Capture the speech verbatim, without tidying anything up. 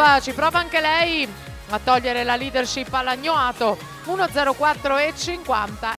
Ci prova anche lei a togliere la leadership alla Nuoto. Uno zero quattro e cinquanta.